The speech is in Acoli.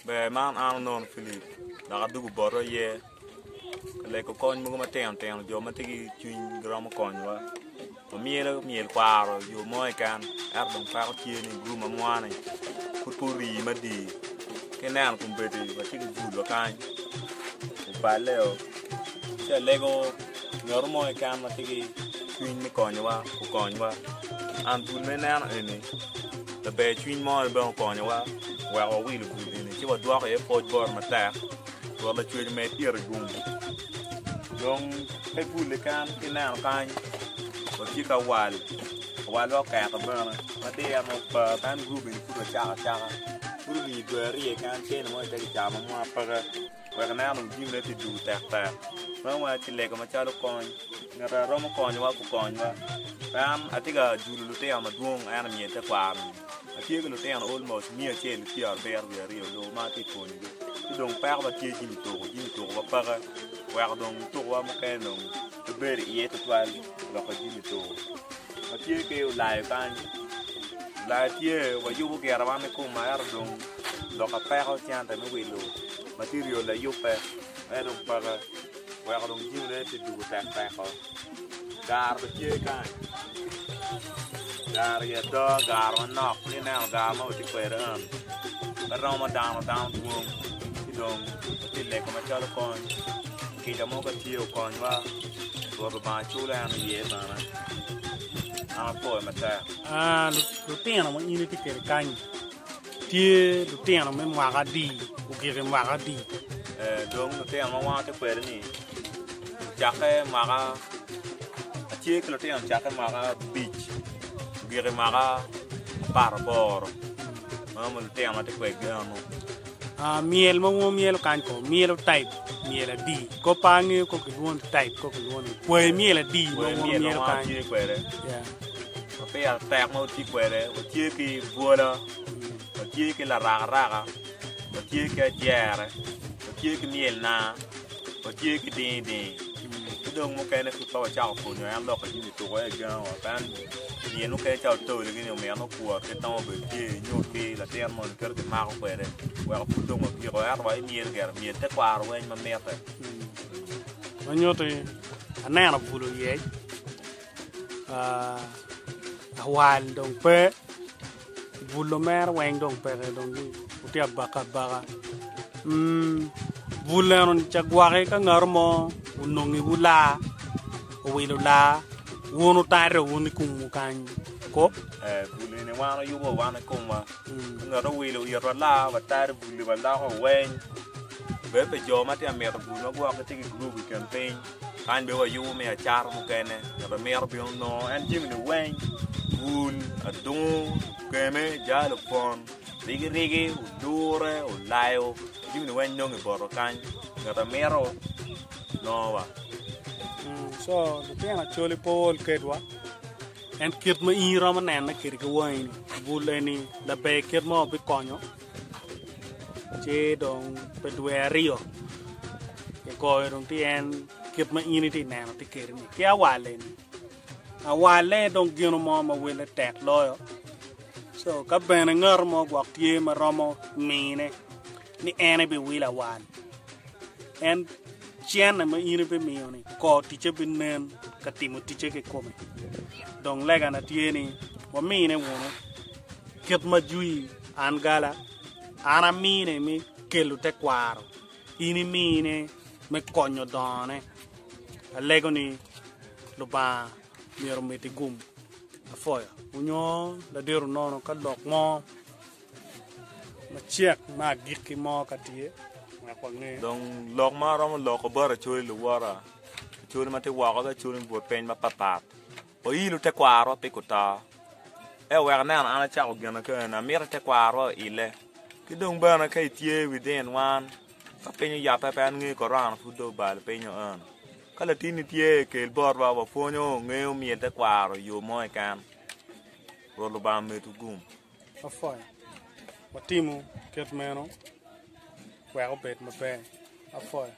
Ber man an onono Philip dok adwogo bota aye ka lego kony mogo matino tino jo ma tye ki cwiny giromo konyowa wamyelo myel kwaro i yo mo keken ento dong peko tye ni gurup ma mwa-ni pud pe ori madit ki ineno kombeddi watye ki bul wa kany oballe-o ci alego ngat mo keken ma tye ki cwiny me konyowa okonywa an bul ma ineno eni laber cwiny mo bene okonyowa oweko wawilo bul eni ci wadwoko iye pwoc bote matek Rwot Lacwec omed ite gum. Dong pe bul keken ki ineno kany watye ki awal, awalwa oketo bene ma diro mo pe pien gurup eni pud wacako acaka pud orii dwe aryo keken cene mo aye kicamo ma peke wek ineno dong jami ne tye dugo tektek meno weng atye lego macalo kony ngat a romo konyowa gukonywa pien atye ka julo lutino madwong en i myel tekwaro-ni. Atye ki lutino almost miya acel ki pyerabiro wiye aryo lobo ma atye ka pwonyogi ci dong peko ma tye jami tuko jami tuko wa peke weko dong tukowa mukene dong pe bedo iye tutwal loko jami tuko watye ki olayo kany olayo tye wayubo gira wan ki koma ento dong lok peko cente me wilo material layubbe en dong peke weko dong jamine tye dugo tektek-ko. Gar bene tye kany, gar aye ada gar manok ka ineno gar ma watye kwede eni pe romo dano dano dwong ci dong watye ka lego macalo kony kica mo ka tye okonywa Rwot Lubanga culo en iye bene an apwoyo matek. Lutino ma in itye kwede kany tye lutino me mwaka adi ogik i mwaka adi? Dong lutino ma wan watye kwede-ni ocakke mwaka atye ki lutino ocakke mwaka abic ogik i mwaka aparaboro meno lutino ma atye kwedgi eno. Myel ma wun wumyelo kany ko myelo type myel adi? Ko pe angeyo ko kilwongo ni type ko kilwongo ni kwayi myel adi ma Kwayi wun myel ma wumyelo wan kany? watye kwede ma pire tek ma watye kwede watye ki bwola, watye ki larakaraka, watye ki ajere, watye ki myel nanga, watye ki dingi dingi ki dong mukene pud pe wacako pwonyo en lok pa jami tuko aye gengowa pien myel mukene calo toli gini omyero nongo kwot ki tong obed tye inyut ki latin moni kit ma kimako kwede weko pud dong wagiko ento wa imyel gire myel tekwaro weng ma mitte. Ma nyuto ni aneno bul oyec awal dong pe Bulo mere weng dong peke dong wutye abaka abaka bul eno ni ca gwaki ka ngato mo onongiwu laa owilo laa wun wutare wun i komwu kany ko. Ee, bul eni wan oyubo wan i komwa ka ngat owilo itwa laa wataro bul-li waloko weng bed pi jo ma tye ka mito bul ma gwok gitye ki gurup i kin piny. Kany bene wayubo me acata mukene ngat ma mito bino nongo en jami-ni weng bul, adungu, okeme, jal opon, rigirigi, odure, olayo jami-ni weng nongo i poto kany ngat ma mito nongo wa. Co lutino Acholi pe ool kedwa en kit ma in iromo nene kwede ki wangi ni bul eni laber kit ma obikonyo ci dong pi dwe aryo kigoyo dong tye en kit ma in itye neno tye kede ni ki awal eni awalle dong gino mo ma wele tek loyo so ka bene ngat mo gwok tye ma romo mine ni en ebiwilo awal en cene ma in ibimiyo ni kor ticce binen ka timo ticce kikome dong legana tye ni wamine wunu Kit ma jwi an gala, an amine me kelo tekwaro, in imine me konyo dongone. Alego ni Lubanga myero omeddi gum. Apwoyo. Onyo ladit onono ka lok mo macek me agikki mo ka tye wek wange. Dong lok ma aromo loko bot Acholi luwota, Acholi ma tye woko ki Acholi me but piny mapatpat, Oilo tekwarwa pi kuto. Ento wek aneno an acako gin kene, amito tekwarwa oile. Ki dong bene ka itye within wan, ka piny oyabbe pe an ngeyo korona pud dong obalo piny o eno. Ka latinni tye kel botwa wapwonyo ngeyo myel tekwaro i yo mo keken. Rwot Lubanga omedwu gum. Apwoyo. Watimu kit meno wek obed maber. Apwoyo.